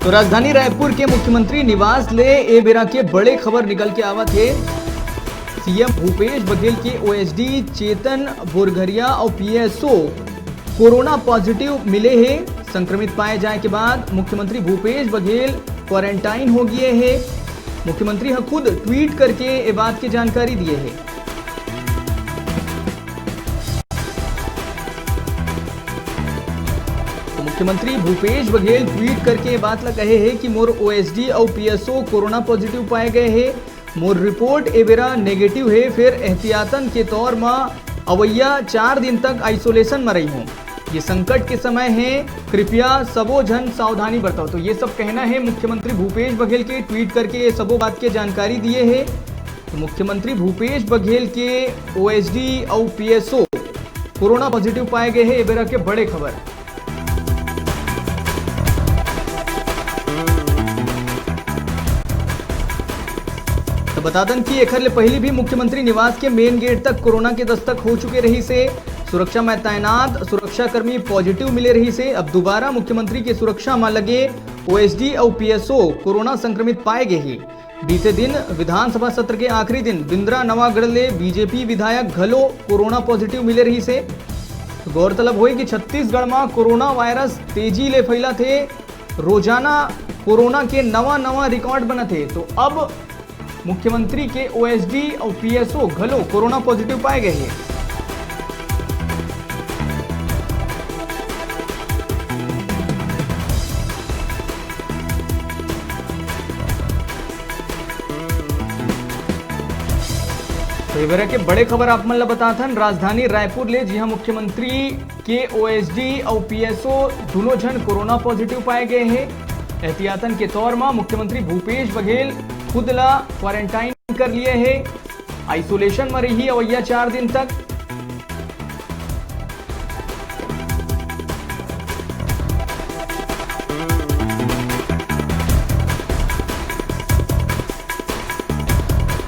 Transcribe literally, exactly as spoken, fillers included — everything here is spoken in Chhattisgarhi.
तो राजधानी रायपुर के मुख्यमंत्री निवास ले ए बेरा के बड़े खबर निकल के आवत हे। सीएम भूपेश बघेल के ओएसडी चेतन बोरघरिया और पीएसओ कोरोना पॉजिटिव मिले हे। संक्रमित पाए जाए के बाद मुख्यमंत्री भूपेश बघेल क्वारंटाइन हो गए हे। मुख्यमंत्री ह खुद ट्वीट करके ए बात के जानकारी दिए हे। तो मुख्यमंत्री भूपेश बघेल ट्वीट करके ये बात ला कहे हे कि मोर ओएसडी और पीएसओ कोरोना पॉजिटिव पाए गए हे। मोर रिपोर्ट ए बेरा नेगेटिव हे, फिर एहतियातन के तौर म अवैया चार दिन तक आइसोलेशन म रही हूँ। ये संकट के समय हे, कृपया सबो झन सावधानी बरतव। तो ये सब कहना हे मुख्यमंत्री भूपेश बघेल के, ट्वीट करके ये सबो बात के जानकारी दिए हे। तो मुख्यमंत्री भूपेश बघेल के ओएसडी और पीएसओ कोरोना पॉजिटिव पाए गए हे, ए बेरा के बड़े खबर। तो बता दन कि एखर ले पहली भी मुख्यमंत्री निवास के मेन गेट तक कोरोना के दस्तक हो चुके रहिस हे। सुरक्षा में तैनात सुरक्षाकर्मी पॉजिटिव मिले रहिस हे। अब दोबारा मुख्यमंत्री के सुरक्षा में लगे ओएसडी और पीएसओ कोरोना संक्रमित पाए गए हे। बीते दिन विधानसभा सत्र के आखिरी दिन बिंद्रा नवागढ़ ले बीजेपी विधायक घलो कोरोना पॉजिटिव मिले रहिस हे। तो गौरतलब होए कि छत्तीसगढ़ में कोरोना वायरस तेजी ले फैलत हे। रोजाना कोरोना के नवा नवा रिकॉर्ड बनत हे। तो अब मुख्यमंत्री के ओएसडी और पीएसओ घलो कोरोना पॉजिटिव पाए गए हे। तो ये बेरा के बड़े खबर आप मन ला बताथन राजधानी रायपुर ले, जिहां मुख्यमंत्री के ओएसडी और पीएसओ दोनों झन कोरोना पॉजिटिव पाए गए हे। एहतियातन के तौर म मुख्यमंत्री भूपेश बघेल खुद ला क्वारंटाइन कर लिए हे। आइसोलेशन म रही अवैया चार दिन तक।